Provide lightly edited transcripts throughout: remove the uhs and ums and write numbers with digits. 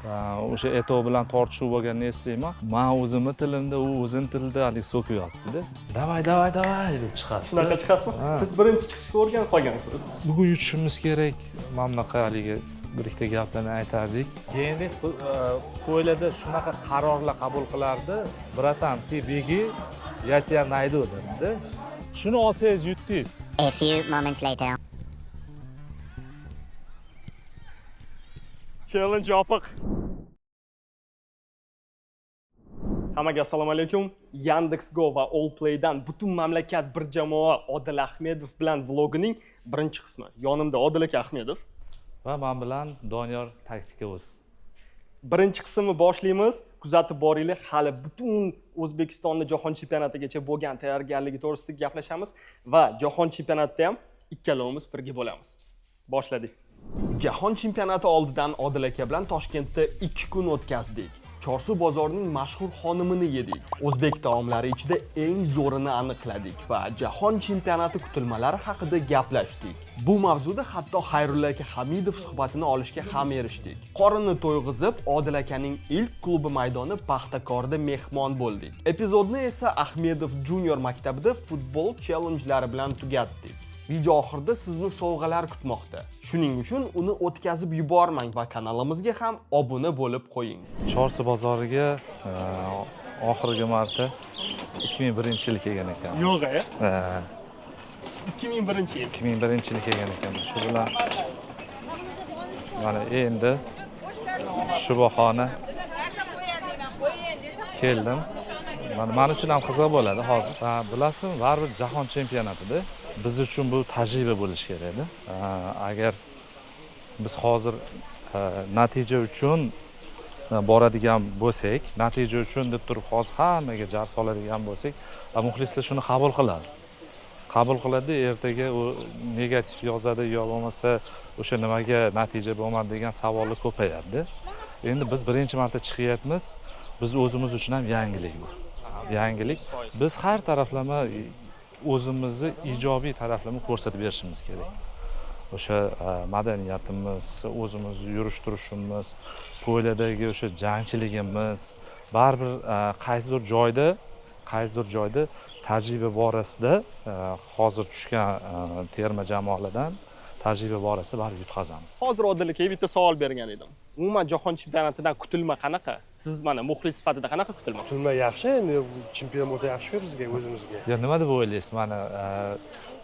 O'sha Eto bilan tortishuv bo'lganini eslayman. Man o'zimni tilimda, u o'zini tilida haligi so'kiyapti-da. Давай, давай, давай deb chiqasiz. Shunaqa chiqasizmi? Siz birinchi chiqishga o'rganib qolgansiz. Bugun yutishimiz kerak, mana bunaqa haligi bir ikkita gaplarni aytardik. Keyin поле da shunaqa qarorlar qabul qilardi. Братан, ты беги, я тебя найду dedi. Shuni olsangiz yutdingiz. A few moments later. Challenge yopiq. Hammaga assalomu alaykum. Yandex Go va Allplaydan butun mamlakat bir jamoa Odil Ahmedov bilan vlogining birinchi qismi. Yonimda Odil aka Ahmedov. Va men bilan Doniyor Taktika o'z. Birinchi qismni boshlaymiz. Kuzatib boringlar, hali butun O'zbekistonni jahon chempionatigacha bo'lgan tayyorgarligi to'g'risida gaplashamiz va jahon chempionatida ham ikkalovimiz birga bo'lamiz. Boshladik. Jahon chempionati oldidan Odil aka bilan Toshkentda 2 kun o'tkazdik. Chorsu bozorining mashhur xonimini yedik. O'zbek taomlari ichida eng zo'rini aniqladik va jahon chempionati kutilmalari haqida gaplashdik. Bu mavzuda hatto Xayrulla aka Hamidov suhbatini olishga ham erishdik. Qorinni to'yg'izib, Odil akaning ilk klubi maydoni Paxtakorda mehmon bo'ldik. Epizodni esa Ahmedov Junior maktabida futbol challengelari bilan tugatdik. Video oxirida sizni sovg'alar kutmoqda. Shuning uchun uni o'tkazib yubormang va kanalimizga ham obuna bo'lib qo'ying. Chorsu bozoriga oxirgi marta 2001-yil kelgan ekan. Yo'q, e? Ha, 2001-yil. 2001-yil kelgan ekan. Shu bilan mana endi shu bahona keldim. Mana men uchun ham qiziq bo'ladi hozir. Ha, bilasizmi, baribir jahon chempionatida biz uchun bu tajriba bo'lishi kerakda. Ha, agar biz hozir natija uchun boradigan bo'lsak, natija uchun deb turib hozir hammaga jar soladigan bo'lsak, muxlislar shuni qabul qiladi. Qabul qiladi, ertaga u negativ yozadi yo bo'lmasa o'sha nimaga natija bo'lmadi degan savollar ko'payadi. Endi biz birinchi marta chiqyapmiz. Biz o'zimiz uchun ham yangilik bu. Yangilik. Biz har taraflama o'zimizni ijobiy taraflama ko'rsatib berishimiz kerak. O'sha madaniyatimiz, o'zimizni yurish turishimiz, поле dagi o'sha jangchiligimiz baribir qaysidir joyda tajriba borasida hozir tushgan terma jamoalardan tajriba borasida baribir yutqazamiz. Hozir Odil akaga bitta savol bergan edim. Umuman jahon chempionatidan kutilma qanaqa? Siz mana muxlis sifatida qanaqa kutilma? Kutilma yaxshi, endi chempion bo'lsa yaxshi-ku bizga, o'zimizga. Yo, nima deb o'ylaysiz? Mana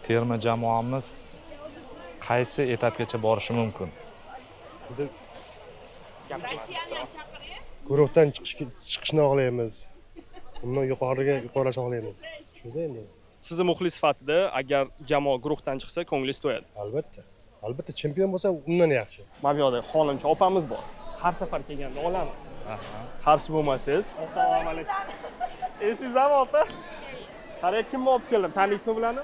terma jamoamiz qaysi etapgacha borishi mumkin? Endi guruhdan chiqishni xohlaymiz. Undan yuqoriga yuqorilashni xohlaymiz. Shunda endi. Sizni muxlis sifatida agar jamoa guruhdan chiqsa, ko'nglingiz to'yadi. Albatta. Albatta chempion bo'lsa undan yaxshi. Mana bu yoqda xonimcha opamiz bor. Har safar kelganda olamiz. Qarshi bo'lmasangiz. Assalomu alaykum. Esingizdami, opa? Qarang, kimni olib keldim? Taniysizmi bularni?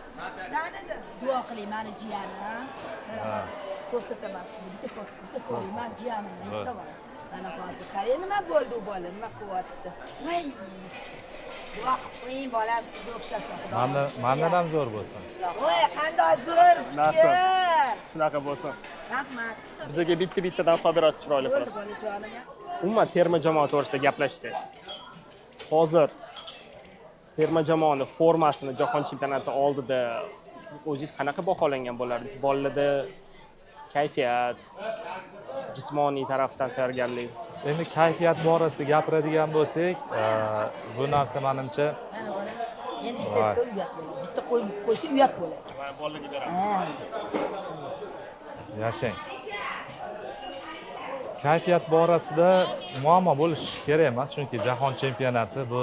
Tanidim. Duo qiling mani jiyanim. Ko'rsataman sizga, bitta ko'rsat, bitta ko'ring, mani jiyanimni bitta. Mana hozir qarang, nima bo'ldi u bola, nima qilyapti. Voy. Duo qilib qo'ying, bolam sizga o'xshasin, Xudo. Mandan ham zo'r bo'lsin. Voy, qanday zo'r Narsa. fikr. Shunaqa bo'lsin. Rahmat. Bizga bitta bittadan solib berasiz chiroyli Bo'ldi, qilib. bolajonim. Umuman terma jamoa to'g'risida gaplashsak. Hozir terma jamoani formasini jahon chempionati oldida o'zingiz qanaqa baholangan bo'lardingiz? Bolalarda kayfiyat, jismoniy tarafdan tayyorgarlik. Endi kayfiyat borasida gapiradigan bo'lsak, bu narsa manimcha Mana bola. Endi bitta etsa uyat bo'ladi. Bitta qo'yib qo'ysa uyat bo'ladi. Mana bolalarga beramiz. Ha. Yashang. Kayfiyat borasida muammo bo'lishi kerak emas, chunki jahon chempionati bu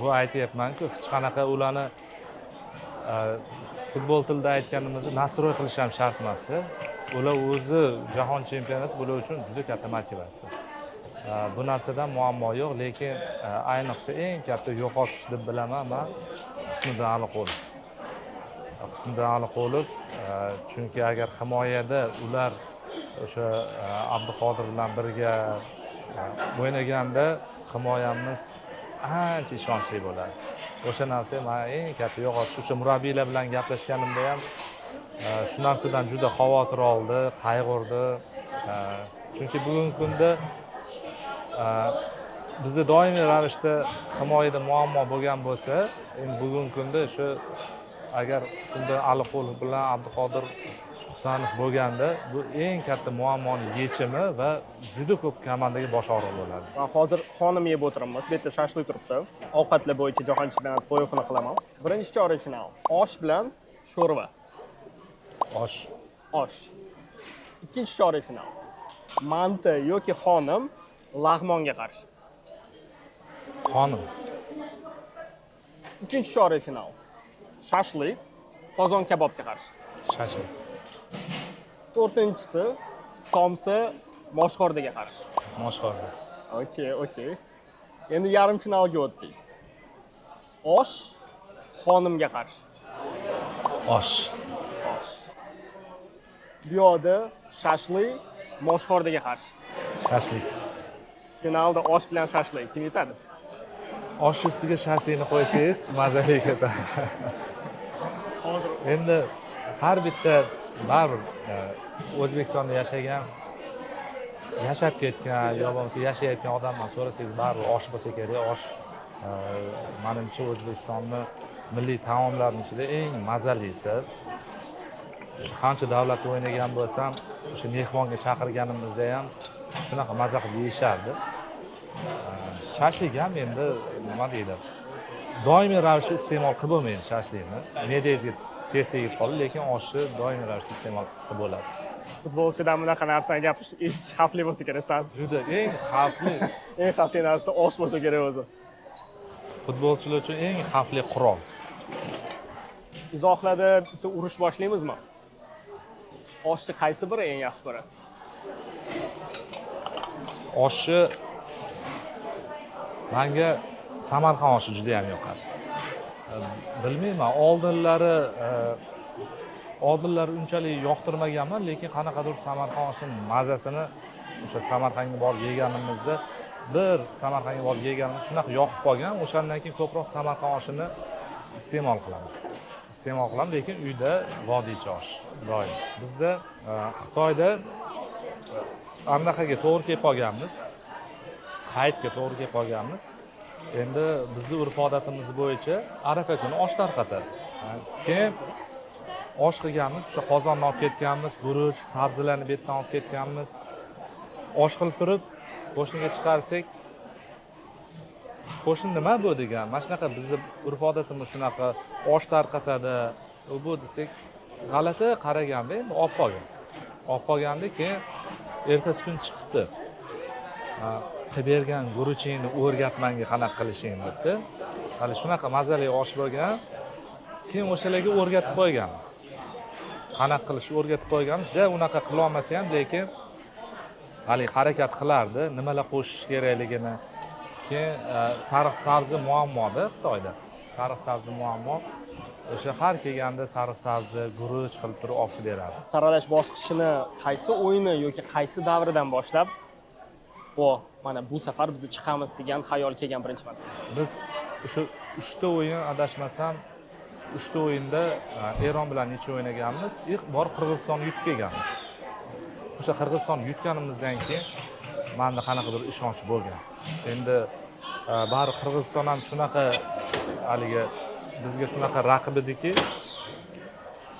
bu aytyapman-ku, hech qanaqa ularni futbol tilida aytganimizda настрой qilish ham shart emas. Ular o'zi jahon chempionati bular uchun juda katta motivatsiya. Bu narsadan muammo yo'q, lekin ayniqsa eng katta yo'qotish deb bilaman man Husniddin Aliqulov. Husniddin Aliqulov, chunki agar himoyada ular o'sha Abduqodir bilan birga o'ynaganda himoyamiz ancha ishonchli bo'ladi. O'sha narsa man eng katta yo'qotish. O'sha murabbiylar bilan gaplashganimda ham shu narsadan juda xavotir oldi, qayg'urdi. Chunki bugungi kunda bizda doimiy ravishda himoyada muammo bo'lgan bo'lsa, endi bugungi kunda shu agar Husniddin Aliqulov bilan Abduqodir Husanov bo'lganda, bu eng katta muammoni yechimi va juda ko'p komandaga bosh og'riq bo'ladi. Man hozir xonim yeb o'tiribmiz. Bu yerda shashlik turibdi. Ovqatlar bo'yicha jahon chempionati play-offini qilaman. Birinchi chorak final. Osh bilan sho'rva. Osh. Osh. Ikkinchi chorak final. Manti yoki xonim lag'monga qarshi. Xonim. Uchinchi chorak final. Shashlik qozon kabobga qarshi. Shashlik. To'rtinchisi somsa moshxo'rdaga qarshi. Moshxo'rda. Okey. Endi yarim finalga o'tdik. Osh xonimga qarshi. Osh. Osh. Bu yoqda shashlik moshxo'rdaga qarshi. Shashlik. Finalda osh bilan shashlik kim yutadi? Osh ustiga shashlikni qo'ysangiz, mazali ketadi. Hozir Endi har bitta baribir O'zbekistonda yashagan, yashab ketgan yo bo'lmasa yashayotgan odamdan so'rasangiz, baribir osh bo'lsa kerak. Osh manimcha, O'zbekistonni milliy taomlarini ichida eng mazalisi. O'sha qancha davlatda o'ynagan bo'lsam, o'sha mehmonga chaqirganimizda ham shunaqa maza qilib yeyishardi. Shashlik ham endi, nima deydi, doimiy ravishda iste'mol qilib bo'lmaydi shashlikni, me'dangizga tez tegib qoladi, lekin oshni doimiy ravishda iste'mol qilsa bo'ladi. Futbolchidan bunaqa narsani gapirish, eshitish xavfli bo'lsa kerak sal. Juda eng xavfli. Eng xavfli narsa osh bo'lsa kerak o'zi. Futbolchilar uchun eng xavfli qurol. Izohlarda bitta urush boshlaymizmi? Oshni qaysi biri eng yaxshi ko'rasiz? Oshni, manga Samarqand oshi juda yam yoqadi. Bilmayman, oldinlari unchalik yoqtirmaganman, lekin qanaqadir Samarqand oshini mazasini o'sha Samarqandga borib yeganimizda, bir Samarqandga borib yeganimiz shunaqa yoqib qolgan. O'shandan keyin ko'proq Samarqand oshini iste'mol qilaman, lekin uyda vodiycha osh doim. Bizda Xitoyda anaqaga to'g'ri kelib qolganmiz, hayitga to'g'ri kelib qolganmiz. Endi bizni urf odatimiz bo'yicha arafa kuni osh tarqatadi. Keyin osh qilganmiz, o'sha qozonni olib ketganmiz, guruch, sabzilarni bu yerdan olib ketganmiz. Osh qilib turib qo'shniga chiqarsak, qo'shni "Nima bu?" degan. "Mana shunaqa, bizni urf odatimiz shunaqa, osh tarqatadi u bu", desak, g'alati qaraganda, endi olib qolgan, olib qolganda keyin ertasi kuni chiqibdi. "Ha, qilib bergan guruchingni o'rgat manga qanaqa qilishingni", debdi. Hali shunaqa mazali osh bo'lgan. Keyin o'shalarga o'rgatib qo'yganmiz, qanaqa qilishni o'rgatib qo'yganmiz. Ja unaqa qilolmasa ham, lekin haligi harakat qilardi nimalar qo'shish kerakligini. Keyin sariq sabzi muammoda Xitoyda, sariq sabzi muammo. O'sha har kelganda sariq sabzi, guruch qilib turib olib kelib berardi. Saralash bosqichini qaysi o'yini yoki qaysi davridan boshlab "O, mana bu safar biz chiqamiz" degan xayol kelgan birinchi marta? Biz o'sha uchta o'yin, adashmasam, uchta o'yinda Eron bilan necha o'ynaganmiz и borib Qirg'izistonni yutib kelganmiz. O'sha Qirg'izistonni yutganimizdan keyin manda qanaqadir ishonch bo'lgan. Endi baribir Qirg'iziston ham shunaqa haligi bizga shunaqa raqib ediki,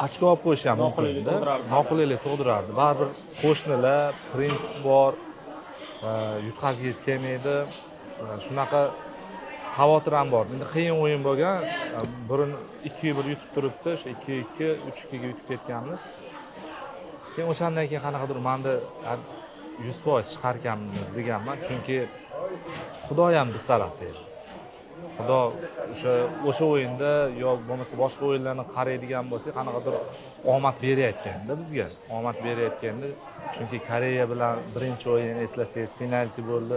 ochko olib qo'yishi ham mumkin Noqulaylik edi. Tug'dirardi. Noqulaylik tug'dirardi. Baribir qo'shnilar, prinsip bor, yutqazgingiz kelmaydi. Shunaqa xavotir ham bor. Endi qiyin o'yin bo'lgan. Burun 2-1 yutib turibdi, o'sha 2-2, 3-2ga yutib ketganmiz. Keyin o'shandan keyin qanaqadir manda 100% chiqarkanmiz deganman, chunki Xudo ham biz tarafda edi. Xudo o'sha o'yinda yo bo'lmasa boshqa o'yinlarni qaraydigan bo'lsak, qanaqadir omad berayotganda bizga, omad berayotganda. Chunki Koreya bilan birinchi o'yin, eslasangiz, penalti bo'ldi,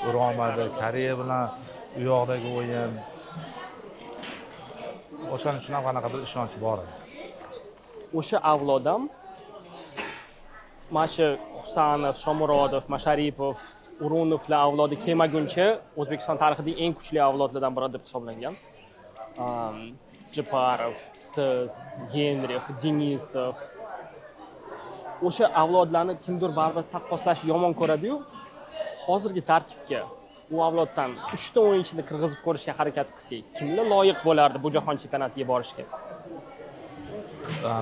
ura olmadi. Koreya bilan u yoqdagi o'yin. O'shaning uchun ham qanaqadir ishonch bor edi. O'sha avlod ham, mana shu Husanov, Shomurodov, Masharipov, Urunovlar avlodi kelmaguncha O'zbekiston tarixidagi eng kuchli avlodlardan biri deb hisoblangan. Jeparov, siz, Genrix, Denisov. O'sha avlodlarni kimdir baribir taqqoslashni yomon ko'radiyu. Hozirgi tarkibga u avloddan uchta o'yinchini kirgizib ko'rishga harakat qilsak, kimlar loyiq bo'lardi bu jahon chempionatiga borishga?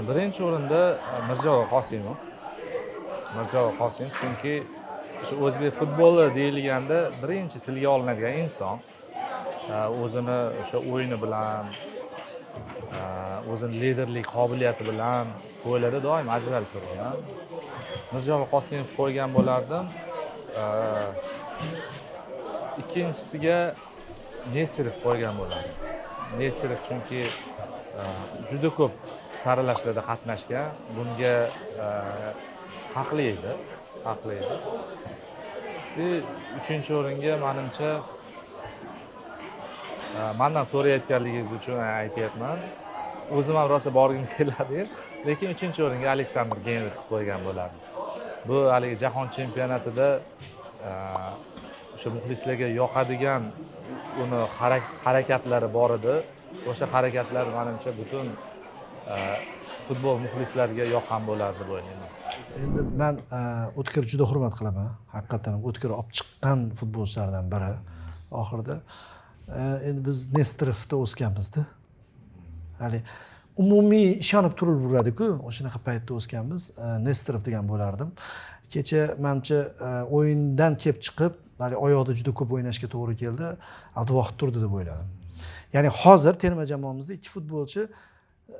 Birinchi o'rinda Mirjalol Qosimov. Mirjalol Qosimov, chunki o'sha o'zbek futboli deyilganda birinchi tilga olinadigan inson. O'zini o'sha o'yini bilan, o'zini liderlik qobiliyati bilan poylarda doim ajralib turgan. Mirjalol Qosimov qo'ygan bo'lardim. Ikkinchisiga Nesterov qo'ygan bo'lardim. Nesterov chunki juda ko'p saralashlarda qatnashgan, bunga haqli edi, haqli edi. И uchinchi o'ringa manimcha, mandan so'rayotganligingiz uchun aytyapman. O'zim ham rosa borgim keladi, lekin uchinchi o'ringa Aleksandr Geynrix qo'ygan bo'lardim. Bu haligi jahon chempionatida o'sha muxlislarga yoqadigan uni harakatlari bor edi. O'sha harakatlar manimcha butun futbol muxlislariga yoqqan bo'lardi deb o'ylayman. Endi man O'tkir juda hurmat qilaman. Haqiqatan ham O'tkir olib chiqqan futbolchilardan biri oxirida. Endi biz Nesterovda o'sganmizda. Hali umumiy ishonib turaveradi-ku, o'shanaqa paytda o'sganmiz. Nesterov degan bo'lardim. Kecha manimcha o'yindan kelib chiqib, hali oyoqda juda ko'p o'ynashga to'g'ri keldi. Abduvohid turdi deb o'yladim. Ya'ni hozir terma jamoamizda ikki futbolchi,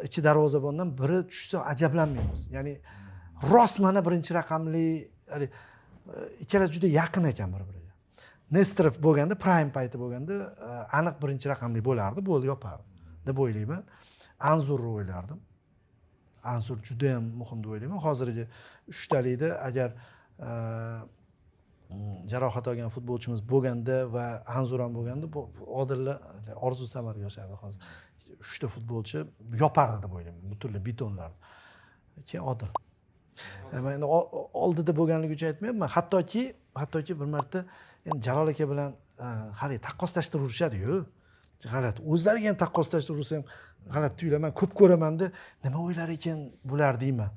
ikki darvozabondan biri tushsa ajablanmaymiz. Ya'ni rost mana birinchi raqamli, hali ikkalasi juda yaqin ekan bir-biriga. Nesterov bo'lganda, prime payti bo'lganda aniq birinchi raqamli bo'lardi, bo'ldi, yopardi deb o'ylayman. Anzurni o'ylardim. Anzur juda ham muhim deb o'ylayman. Hozirgi uchtalikda agar jarohat olgan futbolchimiz bo'lganda va Anzur ham bo'lganda, bu Odillar orzu samarga oshardi hozir. Uchta futbolchi yopardi deb o'ylayman, butunlay betonlarni. Keyin Odil. Man endi oldida bo'lganligi uchun aytmayapman. Hattoki bir marta endi Jalol aka bilan hali taqqoslashtirib urishadi-yu. G'alati. O'zlariga ham taqqoslashtirib ursa ham g'alati tuyulaman. Ko'p ko'ramanda, nima o'ylar ekan bular deyman.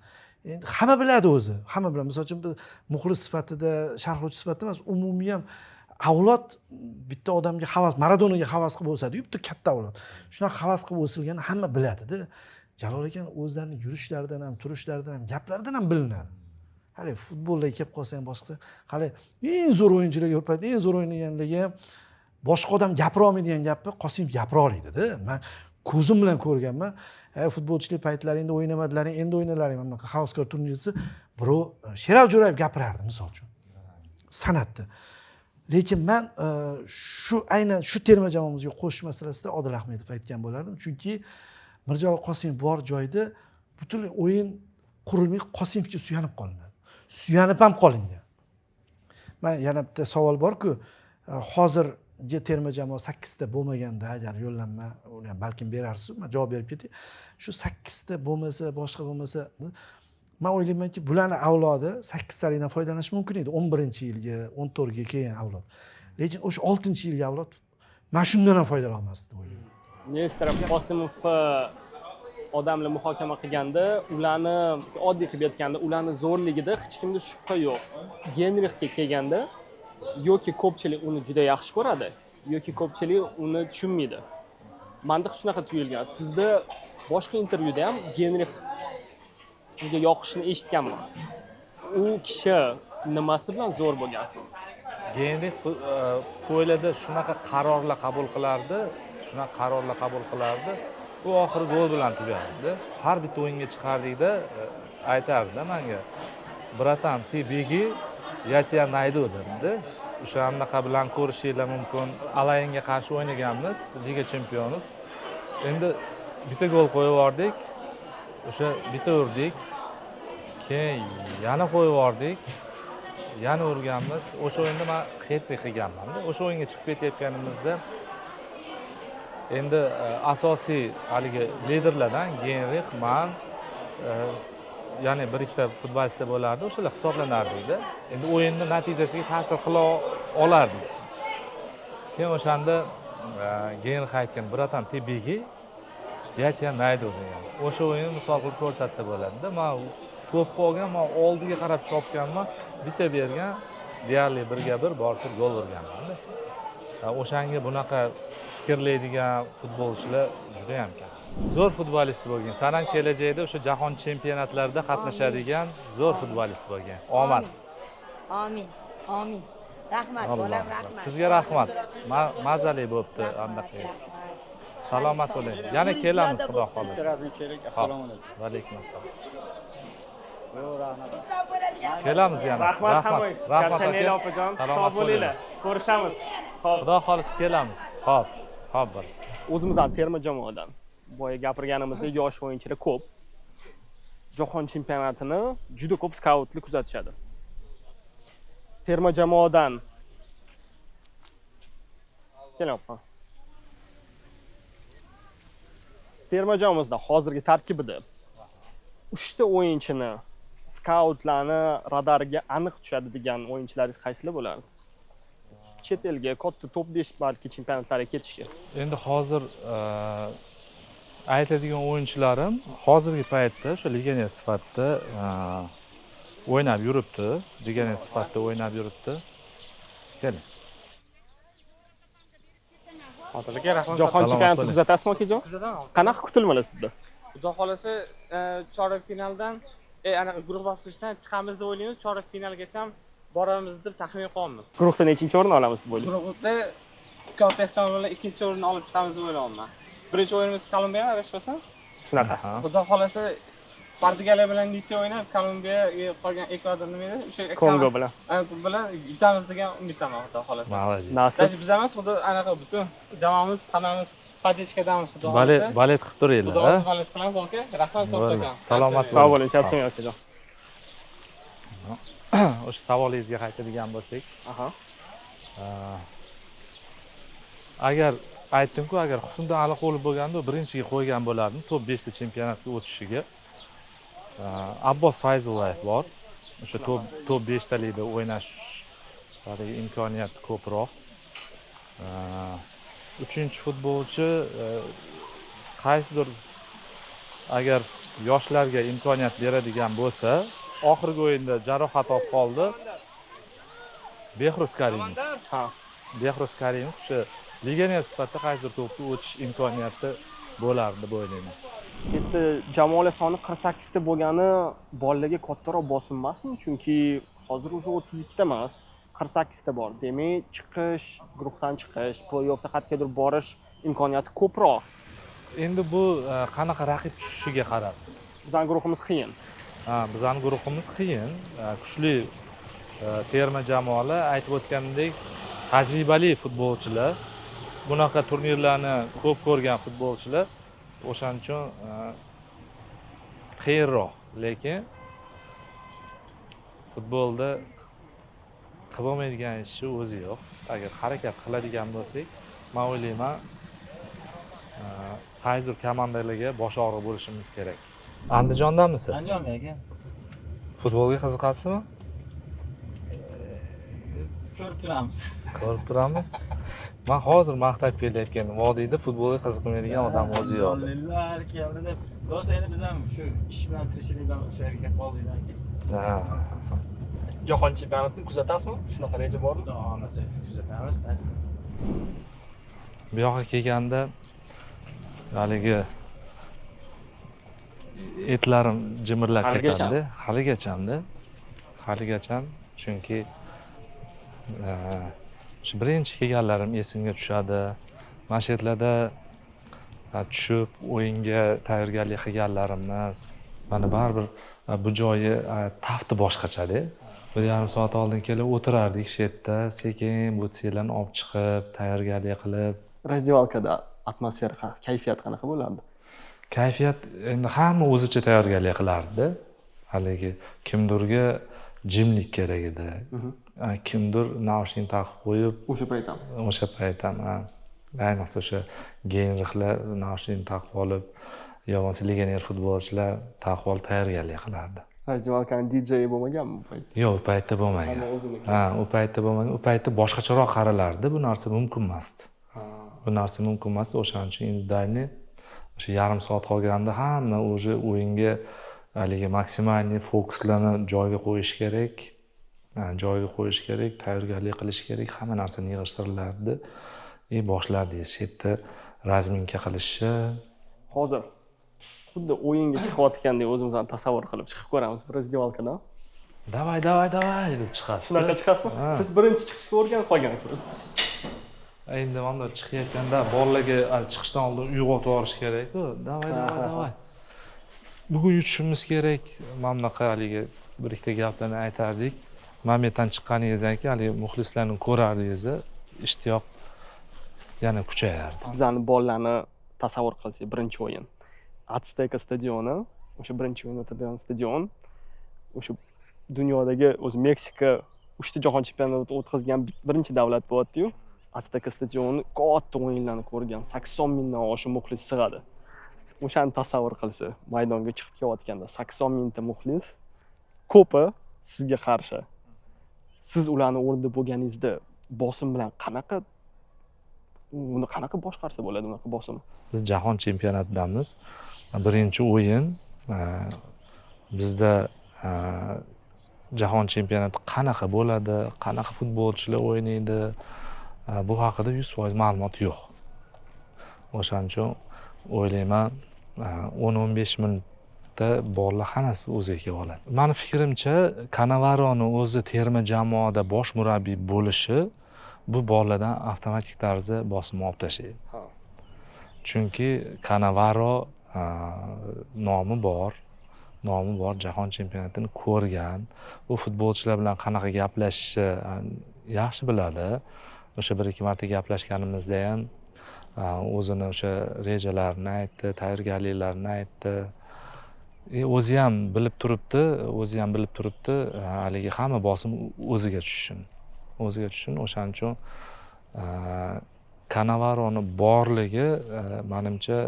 Endi hamma biladi o'zi. Hamma biladi. Misol uchun biz muxlis sifatida, sharhlovchi sifatida emas, umumiy ham avlod bitta odamga havas, Maradonaga havas qilib o'sadi-yu, bitta katta avlod. Shunaqa havas qilib o'silganini hamma biladida. Jalol aka o'zlarining yurishlaridan ham, turishlaridan ham, gaplaridan ham bilinadi. Hali futbolga kelib qolsa ham boshqa, hali eng zo'r o'yinchilarga bir payt eng zo'r o'ynaganligi ham boshqa odam gapira olmaydigan gapni Qosimov gapira oladi-da. Men ko'zim bilan ko'rganman. Futbolchilik paytlaringda o'ynamadilaring, endi o'ynalaring, mana bunaqa havaskor turnir desa, birov Sherali Jo'rayev gapirardi misol uchun. San'atda. Lekin men shu aynan shu terma jamoamizga qo'shish masalasida Odil Ahmedov aytgan bo'lardim. Chunki Mirjalol Qosimov bor joyda butunlay o'yin qurilmay Qosimovga suyanib qolinadi. Suyanib ham qolingan. Man yana bitta savol bor-ku, hozirgi terma jamoa 8 ta bo'lmaganda agar yo'llanma, uni ham balkim berarsiz, men javob berib ketay. Shu 8 ta bo'lmasa, boshqa bo'lmasa, men o'ylaymanki, bularning avlodi 8 talikdan foydalanish mumkin edi. 11-yilgi, 14ga kelgan avlod. Lekin o'sha 6-yilgi avlod mana shundan ham foydalana olmasdi deb o'ylayman. Nesterov, Qosimov odamlar muhokama qilganda, ularni oddiy qilib aytganda, ularni zo'rligida hech kimda shubha yo'q. Geynrixga kelganda yoki ko'pchilik uni juda yaxshi ko'radi, yoki ko'pchilik uni tushunmaydi. Manda shunaqa tuyulgan. Sizda boshqa intervyuda ham Geynrix sizga yoqishini eshitganman. U kishi nimasi bilan zo'r bo'lgan? Geynrix poylada shunaqa qarorlar qabul qilardi, shunaqa qarorlar qabul qilardi. U oxiri gol bilan tugardi. Har bitta o'yinga chiqardikda aytardida menga, "Братан, ты беги, я тебя найду" dedi. O'sha anaqa bilan ko'rishinglar mumkin. Al-Aynga qarshi o'ynaganmiz, Liga Chempionlar. Endi bitta gol qo'yib yubordik. O'sha bitta urdik. Keyin yana qo'yib yubordik. Yana urganmiz. O'sha o'yinda men xetrik qilganman. O'sha o'yinga chiqib ketayotganimizda endi asosiy haligi liderlardan Geynrix, man, ya'ni bir ikkita futbolistlar bo'lardi, o'shalar hisoblanardikda. Endi o'yinni natijasiga ta'sir qila olardik. Keyin o'shanda Geynrix aytgan, "Братан, ты беги, я тебя найду" degan. O'sha o'yinni misol qilib ko'rsatsa bo'ladida. Man To'pni olgan, man oldiga qarab chopganman, bitta bergan, deyarli birga bir borib turib gol urganmanda. O'shanga bunaqa fikrlaydigan futbolchilar juda ham kam. Zo'r futbolist bo'lgin. San ham kelajakda o'sha jahon chempionatlarida qatnashadigan zo'r futbolist bo'lgin. Omad. Amin. Amin. Rahmat Alloh. bolam, rahmat. Sizga rahmat. Mazali bo'libdi andaqangiz. Rahmat. Salomat bo'ling. Yana kelamiz, xudo xohlasa. Kerak. Assalomu alaykum. Va alaykum assalom. Yo'q, rahmat. Xursand bo'ladigan Kelamiz yana. Rahmat hammaga. Rahmat Charchamanglar aka. opajon. Salomat Sog' bo'linglar. Ko'rishamiz. Xo'p. Xudo xohlasa kelamiz. Xo'p. Xo'p, bir. O'zimizdan terma jamoadan boya gapirganimizdek yosh o'yinchilar ko'p. Jahon chempionatini juda ko'p skautlar kuzatishadi. Terma jamoadan kelyapman. Terma jamoamizda hozirgi tarkibida 3 ta o'yinchini skautlarni radariga aniq tushadi degan o'yinchilaringiz qaysilar bo'lardi? Chet elga katta top 5 balki chempionatlarga ketishga. Endi hozir aytadigan o'yinchilarim hozirgi paytda o'sha legioner sifatida o'ynab yuribdi. Legioner sifatida o'ynab yuribdi. Keling. Odil aka, rahmat. Jahon Salomat chempionatini bo'ling. kuzatasizmi akajon? Kuzataman. Qanaqa kutilmalar sizda? Xudo xolasa, chorak finaldan, anaqa guruh bosqichidan chiqamiz deb o'ylaymiz, chorak finalgacha ham boramiz deb taxmin qilyapmiz. Guruhda nechinchi o'rin olamiz deb o'ylaysiz? Guruhda katta ehtimol bilan ikkinchi o'rinni olib chiqamiz deb o'ylayapman. Birinchi o'yinimiz Kolumbiya, adashmasam. Shunaqa. Xudo xolasa Portugaliya bilan necha o'ynab, Kolumbiya qolgan Ekvador nima edi? O'sha Kongo bilan. Bilan yutamiz degan umiddaman, xudo xolasa. Молодец. Nasib. Даже biz emas, xudo anaqa butun jamoamiz, hammamiz поддержкадamiz, xudo Balet, xolasa. balet qilib turinglar, Xudo ha? xohlasa balet qilamiz, aka. Rahmat kattakon. Salomat Sog' bo'ling, charchamang akajon. O'sha savolingizga qaytadigan bo'lsak, agar aytdim-ku, agar Husniddin Aliqulov bo'lganda birinchiga qo'ygan bo'lardim top 5 ta chempionatga o'tishiga. Abbos Fayzullayev bor. O'sha top 5 talikda o'ynash haligi imkoniyati ko'proq. Uchinchi futbolchi qaysidir agar yoshlarga imkoniyat beradigan bo'lsa, oxirgi o'yinda jarohat olib qoldi. Behruz Karimov. Ha. Behruz Karimov o'sha legioner sifatida qaysidir to'pga o'tish imkoniyati bo'lardi deb o'ylayman. Endi jamoalar soni 48 ta bo'lgani bolalarga kattaroq bosim emasmi? Chunki hozir уже 32 ta emas, 48 ta bor. Demak, chiqish, guruhdan chiqish, play-offda qayergadir borish imkoniyati ko'proq. Endi bu qanaqa raqib tushishiga qarab. Bizning guruhimiz qiyin. Ha, bizning guruhimiz qiyin. Kuchli terma jamoalar, aytib o'tganimdek, tajribali futbolchilar, bunaqa turnirlarni ko'p ko'rgan futbolchilar, o'shaning uchun qiyinroq, lekin futbolda qilib bo'lmaydigan ishi o'zi yo'q. Agar harakat qiladigan bo'lsak, men o'ylayman, qaysidir komandalarga bosh og'riq bo'lishimiz kerak. Andijondanmisiz? Andijonda aka. Futbolga qiziqasizmi? Ko'rib turamiz. Ko'rib turamiz. Men hozir maqtab kelayotgan vodiyda futbolga qiziqmaydigan odam o'zi yo'q. Jonlilar keldi deb. Do'st, endi biz ham shu ish bilan, tirikchilik bilan o'sha yerga kelib qoldik aka. Ha. Jahon chempionatini kuzatasizmi? Shunaqa reja bormi? Xudo xohlasa kuzatamiz. Bu yoqqa kelganda haligi etlarim jimirlab Haligacha? ketadi. Haligachamda. Haligacham, chunki shu birinchi kelganlarim esimga tushadi. Mana shu yerlarda tushib o'yinga tayyorgarlik qilganlarimiz. Mana baribir bu joyi tafti boshqachada. 1,5 soat oldin kelib o'tirardik shu yerda, sekin butselarni olib chiqib, tayyorgarlik qilib. Razdevalkada atmosfera, kayfiyat qanaqa bo'lardi? Kayfiyat endi hamma o'zicha tayyorgarlik qilardi. Haligi kimdirga jimlik kerak edi. Kimdir naushnik taqib qo'yib, o'sha payt ham. O'sha payt ham, ha. Ayniqsa o'sha Genrixlar naushnik taqib olib, yo bo'lmasa legioner futbolchilar taqib olib tayyorgarlik qilardi. Razdevalkani DJ bo'lmaganmi bu payt? Yo'q, u paytda bo'lmagan. Hamma o'ziniki. Ha, u paytda bo'lmagan. U paytda boshqacharoq qaralardi, bu narsa mumkin emasdi. Bu narsa mumkin emasdi, o'shaning uchun индивидуальный o'sha yarim soat qolganda hamma уже o'yinga Haligi максимальный fokuslarni joyiga qo'yish kerak, joyiga qo'yish kerak, tayyorgarlik qilish kerak, hamma narsani yig'ishtirilardi и boshlardik. Shu yerda разминка qilishni. Hozir xuddi o'yinga chiqayotgandek o'zimizni tasavvur qilib chiqib ko'ramiz bir раздевалка dan. "Давай, давай, давай", deb chiqasiz. Shunaqa chiqasizmi? Ha. Siz birinchi chiqishga o'rganib qolgansiz. Endi mana chiqayotganda bolalarga hali chiqishdan oldin uyg'otib yuborish kerakku: "Давай, давай, давай, bugun yutishimiz kerak". Mana bunaqa haligi bir ikkita gaplarni aytardik. Mana bu yerdan chiqqaningizdan keyin haligi muxlislarni ko'rardingizda, ishtiyoq yana kuchayardi. Bizani bolalarni tasavvur qilsak, birinchi o'yin Atsteka stadioni, o'sha birinchi o'yin o'tadigan stadion, o'sha dunyodagi o'zi Meksika uchta jahon chempionatini o'tkazgan birinchi davlat bo'lyaptiyu. Atsteka stadioni katta o'yinlarni ko'rgan, 80 mingdan oshiq muxlis sig'adi. O'shani tasavvur qilsa, maydonga chiqib kelayotganda 80 mingta muxlis, ko'pi sizga qarshi. Siz ularni o'rnida bo'lganingizda bosim bilan qanaqa, uni qanaqa boshqarsa bo'ladi, unaqa bosim? Biz jahon chempionatidamiz, birinchi o'yin. Bizda jahon chempionati qanaqa bo'ladi, qanaqa futbolchilar o'ynaydi, bu haqida 100% ma'lumot yo'q. O'shaning uchun o'ylayman, 10-15 minutda bolalar hammasi o'ziga kelib oladi. Mani fikrimcha, Kanavaroni o'zi terma jamoada bosh murabbiy bo'lishi bu bolalardan avtomatik tarzda bosimni olib tashlaydi. Chunki Kanavaro nomi bor, nomi bor, jahon chempionatini ko'rgan, u futbolchilar bilan qanaqa gaplashishni yaxshi biladi. O'sha bir ikki marta gaplashganimizda ham o'zini o'sha rejalarini aytdi, tayyorgarliklarini aytdi. И o'zi ham bilib turibdi, o'zi ham bilib turibdi, haligi hamma bosim o'ziga tushishini, o'ziga tushishini. O'shaning uchun Kanavaroni borligi, manimcha,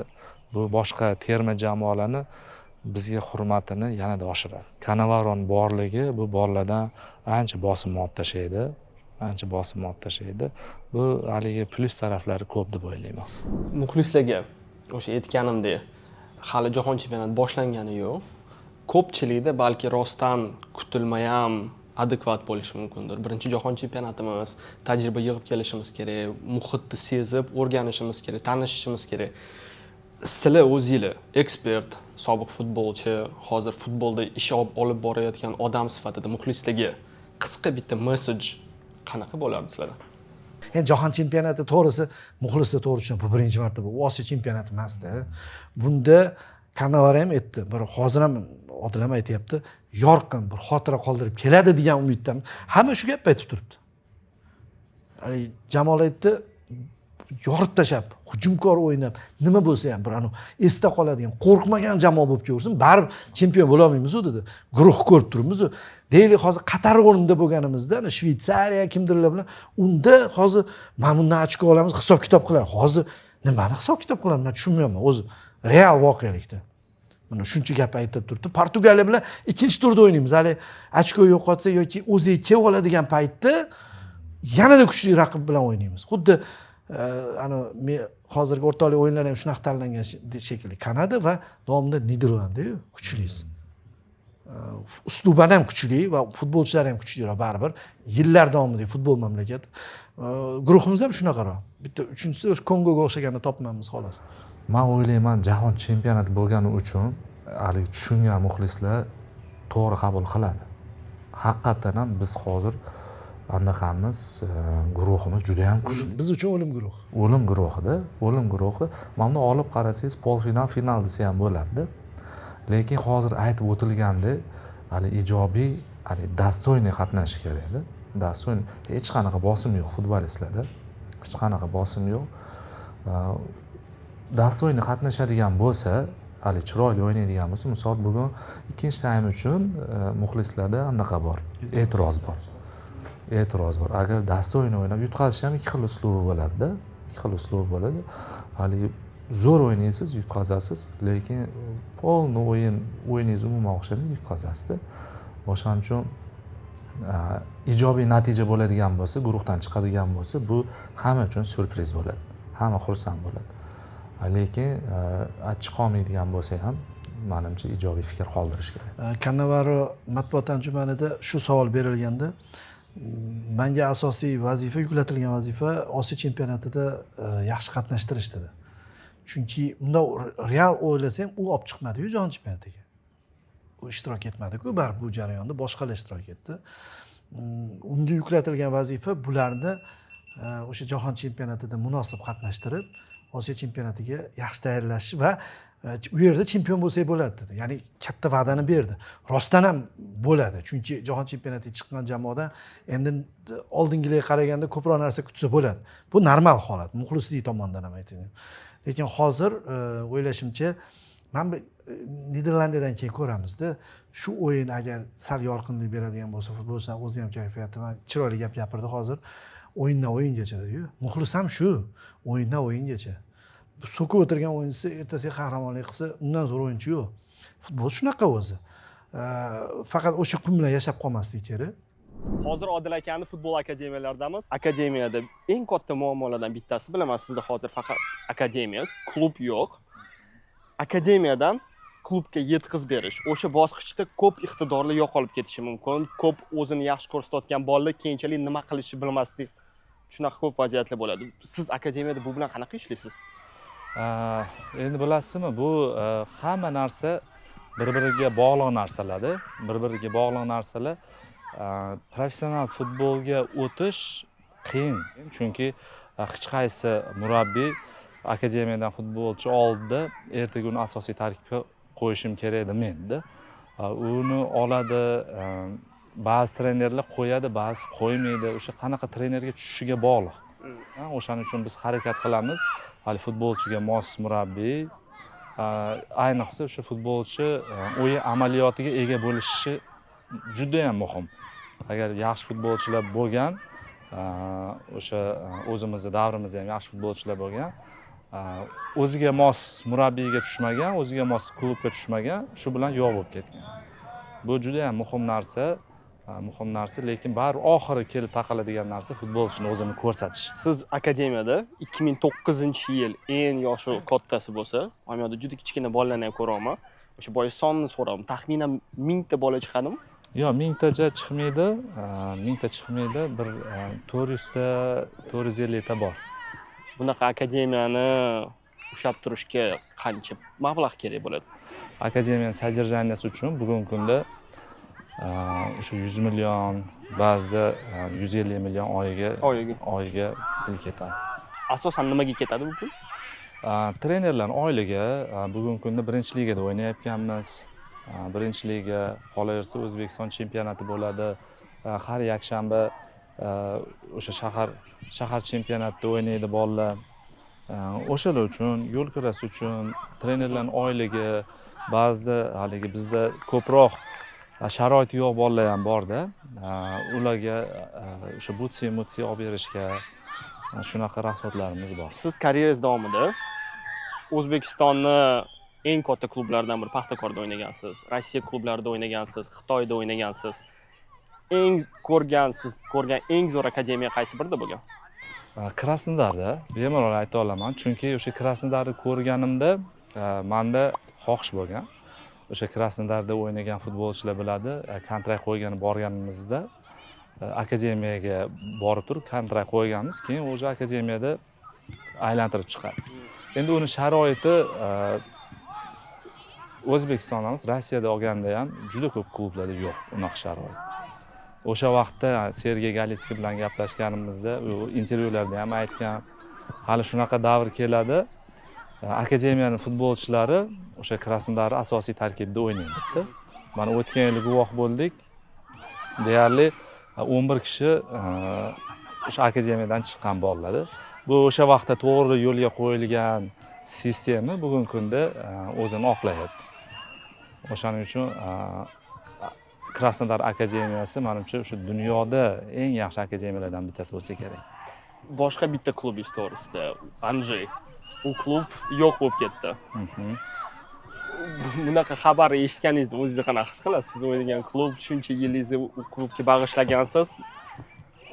bu boshqa terma jamoalarni bizga hurmatini yanada oshiradi. Kanavaroni borligi bu bolalardan ancha bosimni olib tashlaydi, ancha bosimni olib tashlaydi. Bu haligi plyus taraflari ko'p deb o'ylayman. Muxlislarga o'sha aytganimdek, hali jahon chempionati boshlangani yo'q. Ko'pchilikda balki rostdan kutilmayam adekvat bo'lishi mumkindir. Birinchi jahon chempionatimiz, tajriba yig'ib kelishimiz kerak, muhitni sezib o'rganishimiz kerak, tanishishimiz kerak. Sizlar o'zinglar ekspert, sobiq futbolchi, hozir futbolda ish olib borayotgan odam sifatida muxlislarga qisqa bitta message qanaqa bo'lardi sizlarda? Endi jahon chempionati, to'g'risi, muxlislar to'g'ri tushunadi, bu birinchi marta, bu Osiyo chempionati emasda. Bunda Kanavaro ham aytdi, bir hozir ham Odil ham aytyapti, yorqin bir xotira qoldirib keladi degan umiddaman. Hamma shu gapni aytib turibdi. Haligi Jamol aytdi, yorib tashlab, hujumkor o'ynab, nima bo'lsa ham bir anavi esda qoladigan, qo'rqmagan jamoa bo'lib kelaversin, baribir chempion bo'lolmaymizu, dedi. Guruh ko'rib turibmizu. Deylik, hozir Qatar o'rnida bo'lganimizda, ana Shvetsariya, kimdirlar bilan, unda hozir mana bundan ochko olamiz, hisob kitob qiladi. Hozir nimani hisob kitob qilamiz, man tushunmayapman o'zi real voqelikda. Mana shuncha gap aytib turibdi. Portugaliya bilan ikkinchi turda o'ynaymiz. Hali ochko yo'qotsa yoki o'ziga kelib oladigan paytda yanada kuchli raqib bilan o'ynaymiz. Xuddi ana hozirgi o'rtoqlik o'yinlari ham shunaqa tanlangan shekilli. Kanada va davomida Niderlandiya kuchlisi. Usluban ham kuchli va futbolchilar ham kuchliroq baribir. Yillar davomida futbol mamlakati. Guruhimiz ham shunaqaroq. Bitta uchinchisi o'sha Kongoga o'xshaganini topmaymiz, xolos. Man o'ylayman, jahon chempionati bo'lgani uchun haligi tushungan muxlislar to'g'ri qabul qiladi. Haqiqatdan ham biz hozir anaqamiz, guruhimiz juda ham kuchli. Biz uchun o'lim guruhi. O'lim guruhida, o'lim guruhi. Mana buni olib qarasangiz, полуфинал, final desa ham bo'ladida. Lekin hozir aytib o'tilgandek, hali ijobiy, hali достойный qatnashish kerakda. Достойный, hech qanaqa bosim yo'q futbolistlarda, hech qanaqa bosim yo'q. Достойный qatnashadigan bo'lsa, hali chiroyli o'ynaydigan bo'lsa, misol, bugun ikkinchi taym uchun muxlislarda anaqa bor, e'tiroz bor, e'tiroz bor. Agar достойный o'ynab yutqazish ham ikki xil uslubi bo'ladida, ikki xil uslubi bo'ladi. Haligi zo'r o'ynaysiz, yutqazasiz, lekin полный o'yin o'yiningiz umuman o'xshamaydi, yutqazasizda. O'shaning uchun ijobiy natija bo'ladigan bo'lsa, guruhdan chiqadigan bo'lsa, bu hamma uchun syurpriz bo'ladi, hamma xursand bo'ladi. Lekin chiqolmaydigan bo'lsa ham manimcha ijobiy fikr qoldirish kerak. Kannavaro matbuot anjumanida shu savol berilganda, manga asosiy vazifa, yuklatilgan vazifa Osiyo chempionatida yaxshi qatnashtirish dedi. Chunki bundoq real o'ylasa ham, u olib chiqmadiyu jahon chempionatiga, u ishtirok etmadiku baribir bu jarayonda, boshqalar ishtirok etdi. Unga yuklatilgan vazifa bularni o'sha jahon chempionatida munosib qatnashtirib, Osiyo chempionatiga yaxshi tayyorlash va u yerda chempion bo'lsak bo'ladi dedi. Ya'ni katta va'dani berdi, rostdan ham bo'ladi, chunki jahon chempionatiga chiqqan jamoadan endi oldingilarga qaraganda ko'proq narsa kutsa bo'ladi. Bu normal holat, muxlislik tomonidan ham aytaylik. Lekin hozir o'ylashimcha, mana bu Niderlandiyadan keyin ko'ramizda shu o'yin agar sal yorqinlik beradigan bo'lsa, futbolchilar o'zi ham kayfiyati, mana chiroyli gap gapirdi hozir, o'yindan o'yingacha dediyu. Muxlis ham shu, o'yindan o'yingacha. So'kib o'tirgan o'yinchisi ertasiga qahramonlik qilsa, undan zo'r o'yinchi yo'q. Futbol shunaqa o'zi. Faqat o'sha kun bilan yashab qolmaslik kerak. Hozir Odil akani futbol akademiyalaridamiz. Akademiyada eng katta muammolardan bittasi, bilaman, sizda hozir faqat akademiya, klub yo'q. Akademiyadan klubga yetkazib berish, o'sha bosqichda ko'p iqtidorlar yo'qolib ketishi mumkin, ko'p o'zini yaxshi ko'rsatayotgan bolalar keyinchalik nima qilishni bilmaslik, shunaqa ko'p vaziyatlar bo'ladi. Siz akademiyada bu bilan qanaqa ishlaysiz? Endi bilasizmi, bu hamma narsa bir biriga bog'liq narsalarda, bir biriga bog'liq narsalar. Professional futbolga o'tish qiyin, chunki hech qaysi murabbiy akademiyadan futbolchi oldida ertaga uni asosiy tarkibga qo'yishim kerak demaydida. Uni oladi, ba'zi trenerlar qo'yadi, ba'zi qo'ymaydi, o'sha qanaqa trenerga tushishiga bog'liq. O'shaning uchun biz harakat qilamiz hali futbolchiga mos murabbiy, ayniqsa o'sha futbolchi o'yin amaliyotiga ega bo'lishi judayam muhim. Agar yaxshi futbolchilar bo'lgan, o'sha o'zimizni davrimizda ham yaxshi futbolchilar bo'lgan, o'ziga mos murabbiyga tushmagan, o'ziga mos klubga tushmagan, shu bilan yo'q bo'lib ketgan. Bu judayam muhim narsa, muhim narsa, lekin baribir oxiri kelib taqaladigan narsa futbolchini o'zini ko'rsatish. Siz akademiyada 2009 yil eng yoshi kattasi bo'lsa, mana bu yoqda juda kichkina bolalarni ham ko'ryapman. O'sha boya sonni so'radim, taxminan 1000 ta bola chiqadimi? Yo'q, mingtacha chiqmaydi, mingta chiqmaydi, bir 400 ta, 450 ta bor. Bunaqa akademiyani ushlab turishga qancha mablag' kerak bo'ladi? Akademiyani содержания si uchun bugungi kunda o'sha 100 million, ba'zida 150 million oyiga. Oyiga. Oyiga pul ketadi. Asosan nimaga ketadi bu pul? Trenerlarni oyligi. Bugungi kunda birinchi ligada o'ynayotganmiz. Birinchi liga, qolaversa O'zbekiston chempionati bo'ladi. Har yakshanba o'sha shahar chempionatida o'ynaydi bolalar. O'shalar uchun, yo'l kirasi uchun, trenerlarni oyligi, ba'zida haligi bizda ko'proq sharoiti yo'q bolalar ham borda, ularga o'sha butsi mutsi olib berishga, shunaqa расход larimiz bor. Siz karyerangiz davomida O'zbekistonni eng katta klublaridan biri Paxtakorda o'ynagansiz, Rossiya klublarida o'ynagansiz, Xitoyda o'ynagansiz. Eng ko'rgan, siz ko'rgan eng zo'r akademiya qaysi birida bo'lgan? Krasnodarda bemalol ayta olaman, chunki o'sha Krasnodarni ko'rganimda manda xohish bo'lgan. O'sha Krasnodarda o'ynagan futbolchilar biladi, kontrakt qo'ygani borganimizda, akademiyaga borib turib kontrakt qo'yganmiz, keyin o'sha akademiyada aylantirib chiqadi. Endi uni sharoiti O'zbekistonda emas, Rossiyada olganda ham juda ko'p klublarda yo'q unaqa sharoit. O'sha vaqtda Sergey Galitskiy bilan gaplashganimizda, u intervyularda ham aytgan, hali shunaqa davr keladi, akademiyani futbolchilari o'sha Krasnodar asosiy tarkibda o'ynaydi debdi. Mana o'tgan yili guvoh bo'ldik, deyarli 11 kishi o'sha akademiyadan chiqqan bolalar. Bu o'sha vaqtda to'g'ri yo'lga qo'yilgan sistema bugungi kunda o'zini oqlayapti. O'shaning uchun Krasnodar akademiyasi, manimcha, o'sha dunyoda eng yaxshi akademiyalardan bittasi bo'lsa kerak. Boshqa bitta klubingiz to'g'risida, Anji. U klub yo'q bo'lib ketdi. Bunaqa xabarni eshitganingizda o'zingizni qanaqa his qilasiz? Siz o'ynagan klub, shuncha yilingizni u klubga bag'ishlagansiz,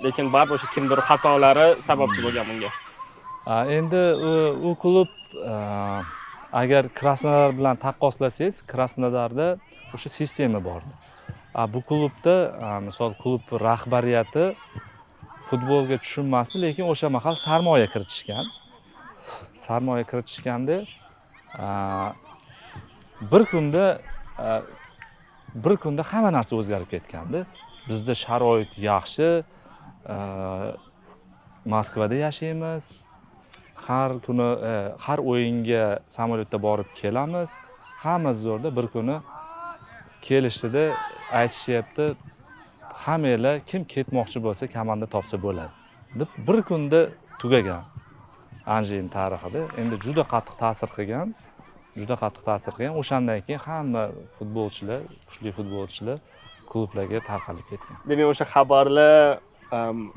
lekin baribir o'sha kimdir xatolari sababchi bo'lgan bunga. Endi u klub Agar Krasnodar bilan taqqoslasangiz, Krasnodarda o'sha sistema bor edi. A bu klubda, misol, klub rahbariyati futbolga tushunmasdi, lekin o'sha mahal sarmoya kiritishgan. Sarmoya kiritishganda bir kunda hamma narsa o'zgarib ketgandi. Bizda sharoit yaxshi, Moskvada yashaymiz, har kuni har o'yinga samolyotda borib kelamiz, hamma zo'rda. Bir kuni kelishdida aytishyapti, hammanglar kim ketmoqchi bo'lsa, komanda topsa bo'ladi deb. Bir kunda tugagan Anjini tarixida. Endi juda qattiq ta'sir qilgan, juda qattiq ta'sir qilgan. O'shandan keyin hamma futbolchilar, kuchli futbolchilar klublarga tarqalib ketgan. Demak, o'sha xabarlar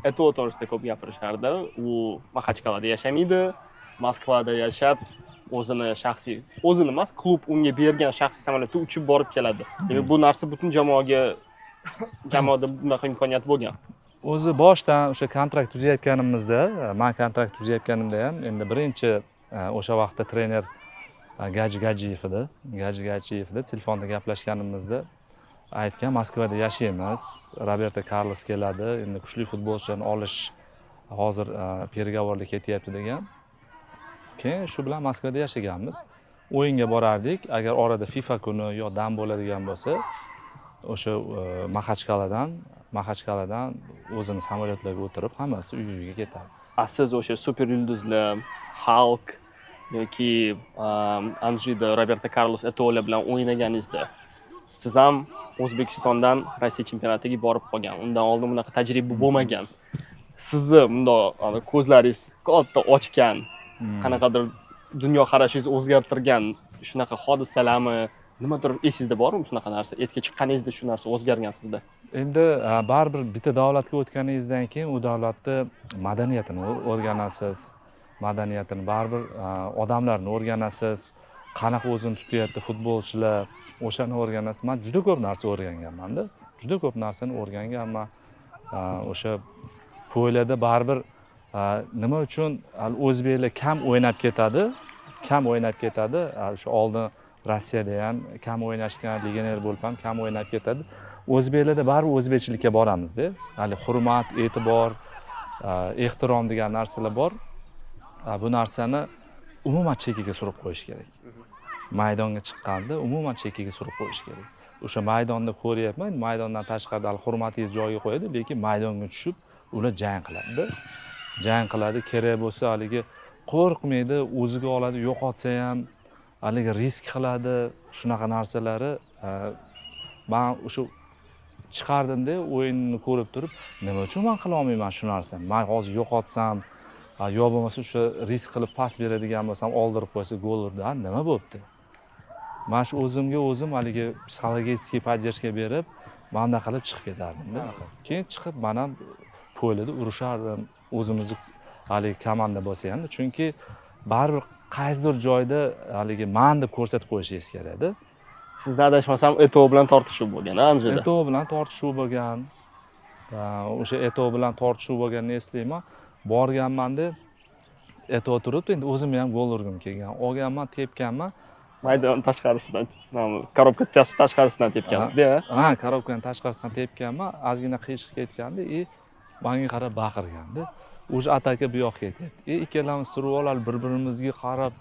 Eto'o to'g'risida ko'p gapirishardi. U Maxachkalada yashamaydi, Moskvada yashab, o'zini shaxsiy, o'zini emas, klub unga bergan shaxsiy samolyotda uchib borib keladi. Demak, bu narsa butun jamoaga, jamoada bunaqa imkoniyat bo'lgan. O'zi boshdan o'sha kontrakt tuzayotganimizda, man kontrakt tuzayotganimda ham, endi birinchi o'sha vaqtda trener Gaji Gajiyev edi. Gaji Gajiyev edi. Telefonda gaplashganimizda aytgan: "Moskvada yashaymiz, Roberto Karlos keladi, endi kuchli futbolchilarni olish hozir переговор lar ketyapti", degan. Keyin shu bilan Moskvada yashaganmiz, o'yinga borardik. Agar orada FIFA kuni yo dam bo'ladigan bo'lsa, o'sha Maxachkaladan o'zini samolyotlarga o'tirib, hammasi uy uyiga ketadi. A siz o'sha super yulduzlar, Xalk yoki Anjida Roberto Karlos, Eto'olar bilan o'ynaganingizda, siz ham O'zbekistondan Rossiya chempionatiga borib qolgan. Undan oldin bunaqa tajriba bo'lmagan. Sizni bundoq ana ko'zlaringiz katta ochgan, qanaqadir dunyoqarashingizni o'zgartirgan shunaqa hodisalarmi, nimadir esingizda bormi shunaqa narsa? Etga chiqqaningizda shu narsa o'zgargan sizda. Endi baribir bitta davlatga o'tganingizdan keyin u davlatni madaniyatini o'rganasiz, madaniyatini, baribir odamlarni o'rganasiz, qanaqa o'zini tutyapti futbolchilar, o'shani o'rganasiz. Man juda ko'p narsa o'rganganmanda, juda ko'p narsani o'rganganman. O'sha поле da baribir nima uchun hali o'zbeklar kam o'ynab ketadi, kam o'ynab ketadi, o'sha oldin Rossiyada ham kam o'ynashgan, legioner bo'lib ham kam o'ynab ketadi. O'zbeklarda baribir o'zbekchilikka boramizda, hali hurmat, e'tibor, ehtirom degan narsalar bor. Bu narsani umuman chekkaga surib qo'yish kerak. Maydonga chiqqanda umuman chekkaga surib qo'yish kerak. O'sha maydonda ko'ryapman, maydondan tashqarida hali hurmatingiz joyiga qo'yadi, lekin maydonga tushib ular jang qiladida, jang qiladi. Kerak bo'lsa, haligi qo'rqmaydi, o'ziga oladi, yo'qotsa ham haligi risk qiladi. Shunaqa narsalari man o'sha chiqardimda o'yinni ko'rib turib, nima uchun man qilolmayman shu narsani? Man hozir yo'qotsam yo bo'lmasa o'sha risk qilib pas beradigan bo'lsam, oldirib qo'ysa, gol urdi, ha, nima bo'libdi? Man shu o'zimga o'zim haligi психологический поддержка berib, mana bunaqa qilib chiqib ketardimda. Keyin chiqib man ham поле da urushardim, o'zimizni haligi komanda bo'lsa hamda, chunki baribir qaysidir joyda haligi man deb ko'rsatib qo'yishingiz kerakda. Sizda, adashmasam, Eto'o bilan tortishuv bo'lgan, a, Anjida? Eto'o bilan tortishuv bo'lgan. O'sha Eto'o bilan tortishuv bo'lganini eslayman. Borganmanda, Eto'o turibdi, endi o'zimni ham gol urgim kelgan, olganman, tepganman. Maydon tashqarisidan, коробка tashqarisidan tepgansizda? Ha, коробка ni tashqarisidan tepganman, ozgina qiyshiq ketganda и manga qarab baqirganda, уже ataka bu yoqqa ketyapti и ikkalamiz turib olib, bir birimizga qarab,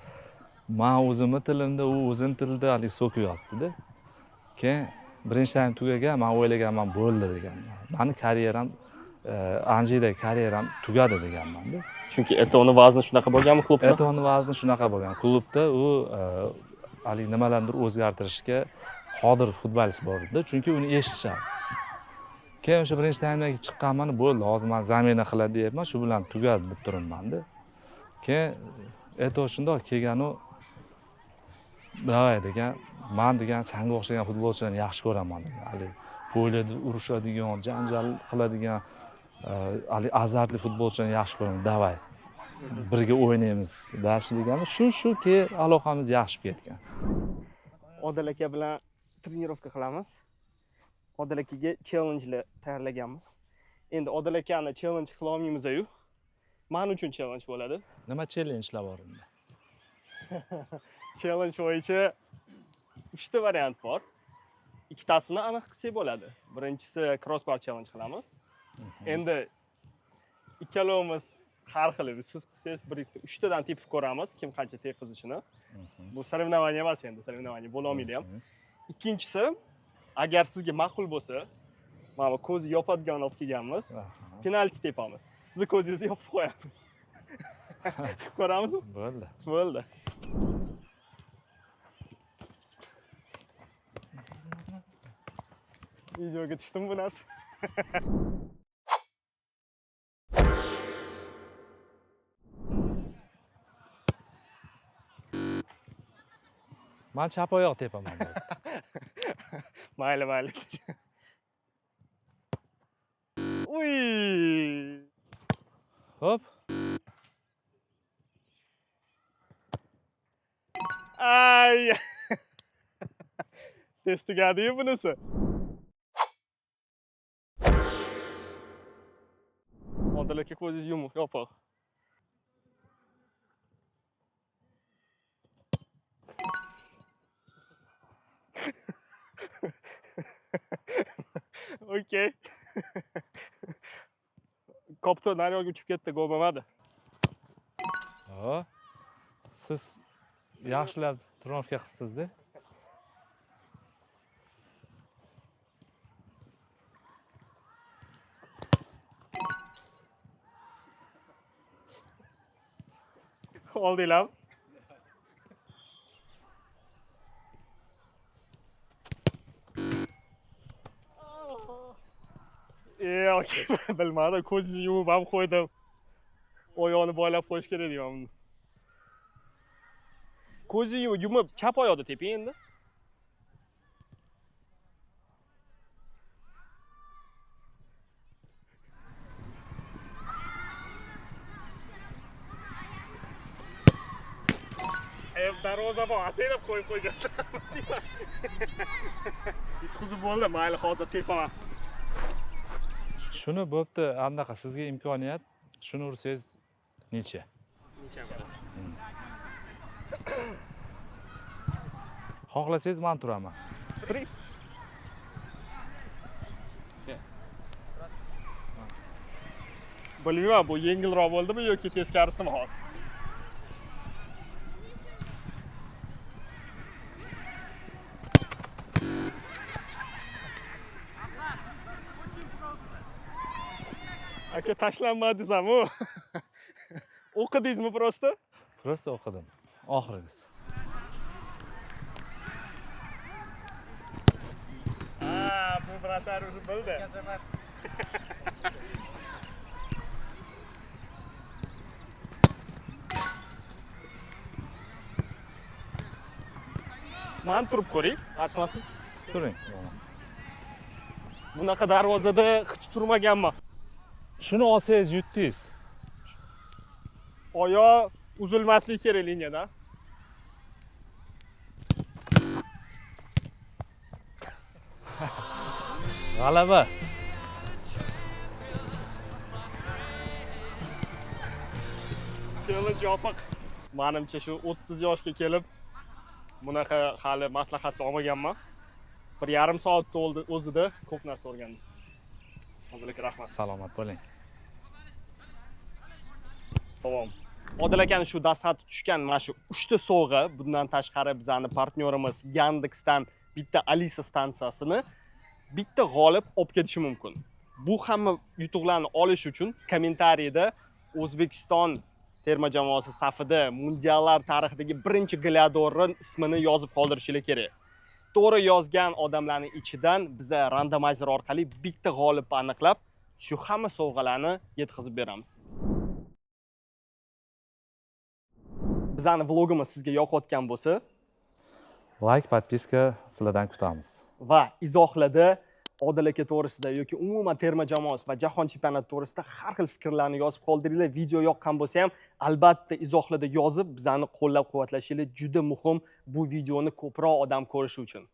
man o'zimni tilimda, u o'zini tilida haligi so'kib yotdida. Keyin birinchi taym tugagan, man o'ylaganman, bo'ldi deganman, mani karyeram, Anjidagi karyeram tugadi deganmanda. Chunki Eto'oni vazni shunaqa bo'lganmi klubda? Eto'ni vazni shunaqa bo'lgan klubda. U haligi nimalarnidir o'zgartirishga qodir futbolist bor edi, chunki uni eshitishadi. Keyin o'sha birinchi taymdan chiqqanman, bo'ldi, hozir man замена qiladi deyapman, shu bilan tugadi deb turibmanda. Keyin Eto'o shundoq kelganu, "Давай", degan, "Man", degan, "sanga o'xshagan futbolchilarni yaxshi ko'raman", degan, haligi поле da urushadigan, janjal qiladigan, haligi azartli futbolchilarni yaxshi ko'raman, давай birga o'ynaymiz дальше, degani shu. Keyin aloqamiz yaxshi ketgan. Odil aka bilan тренировка qilamiz. Odil akaga challengelar tayyorlaganmiz. Endi Odil akani challenge qila olmaymiz-yu. Man uchun challenge bo'ladi. Nima challengelar bor unda? Challenge bo'yicha 3 ta variant bor. Ikkitasini aniq qilsak bo'ladi. Birinchisi crossbar challenge qilamiz. Endi ikkalovimiz har xil, siz qilsangiz bir ikkita, uchtadan tepib ko'ramiz, kim qancha tepqizishini. Bu соревнование emas endi, соревнование bo'la olmaydi ham. Ikkinchisi, agar sizga ma'qul bo'lsa, mana bu ko'zi yopadigan olib kelganmiz. Penalti tepamiz. Sizni ko'zingizni yopib qo'yamiz. Qilib ko'ramizmi? Bo'ldi. Bo'ldi. Videoga tushdimi bu narsa? Men chap oyoq tepaman. Mayli, mayli. Uy! Hop. Ay! Tez tugadi-yu bunisi. Odil aka, ko'zingiz yumuq, yopiq. Okey. Kopto naryoqqa uchib ketdi, gol bo'lmadi. Ha. Siz yaxshilab trenirovka qilibsiz-da. Oldinglarmi? Yo'q, bilmadim, ko'zingizni yumib ham qo'ydim. Oyoqni boylab qo'yish kerak deyman buni. Ko'zingizni yumib, chap oyoqda teping endi. Darvozabon ataylab qo'yib qo'ygansan. Yutqizib bo'ldi, mayli hozir tepaman. Shuni bo'pti, anaqa sizga imkoniyat, shuni ursangiz necha? Necha bo'ladi? Xohlasangiz men turaman. Turing. Bilmayman, bu yengilroq bo'ldimi yoki teskarisimi hozir? Aka, tashlanmadingiz ham-u. O'qidingizmi prosta? Prosta o'qidim. Oxirgisi. Ha, bu bratar o'zi bildi. Man turib ko'ring, qarshi emasmiz? Siz turing, bo'lmasa. Bunaqa darvozada hech turmaganman. Shuni olsangiz yutdingiz. Oyoq uzilmasligi kerak liniyadan. G'alaba. Challenge yopiq. Menimcha shu 30 yoshga kelib bunaqa hali maslahatni olmaganman. 1,5 soat to'ldi o'zida ko'p narsa o'rgandim. Odil aka, rahmat. Salomat bo'ling. Tamom. Odil akani shu dastxatga tushgan mana shu 3 ta sovg'a, bundan tashqari bizani partnyorimiz Yandexdan bitta Alisa stansiyasini bitta g'olib olib ketishi mumkin. Bu hamma yutuqlarni olish uchun kommentariyda O'zbekiston terma jamoasi safida mundiallar tarixidagi birinchi goleadorning ismini yozib qoldirishingiz kerak. To'g'ri yozgan odamlarning ichidan biza randomizer orqali bitta g'olibni aniqlab, shu hamma sovg'alarni yetkazib beramiz. Bizani vlogimiz sizga yoqayotgan bo'lsa, like, podpiska sizlardan kutamiz. Va izohlarda Odil aka to'g'risida yoki umuman terma jamoasi va jahon chempionati to'g'risida har xil fikrlarni yozib qoldiringlar. Video yoqqan bo'lsa ham albatta izohlarda yozib bizani qo'llab-quvvatlashingiz juda muhim bu videoni ko'proq odam ko'rishi uchun.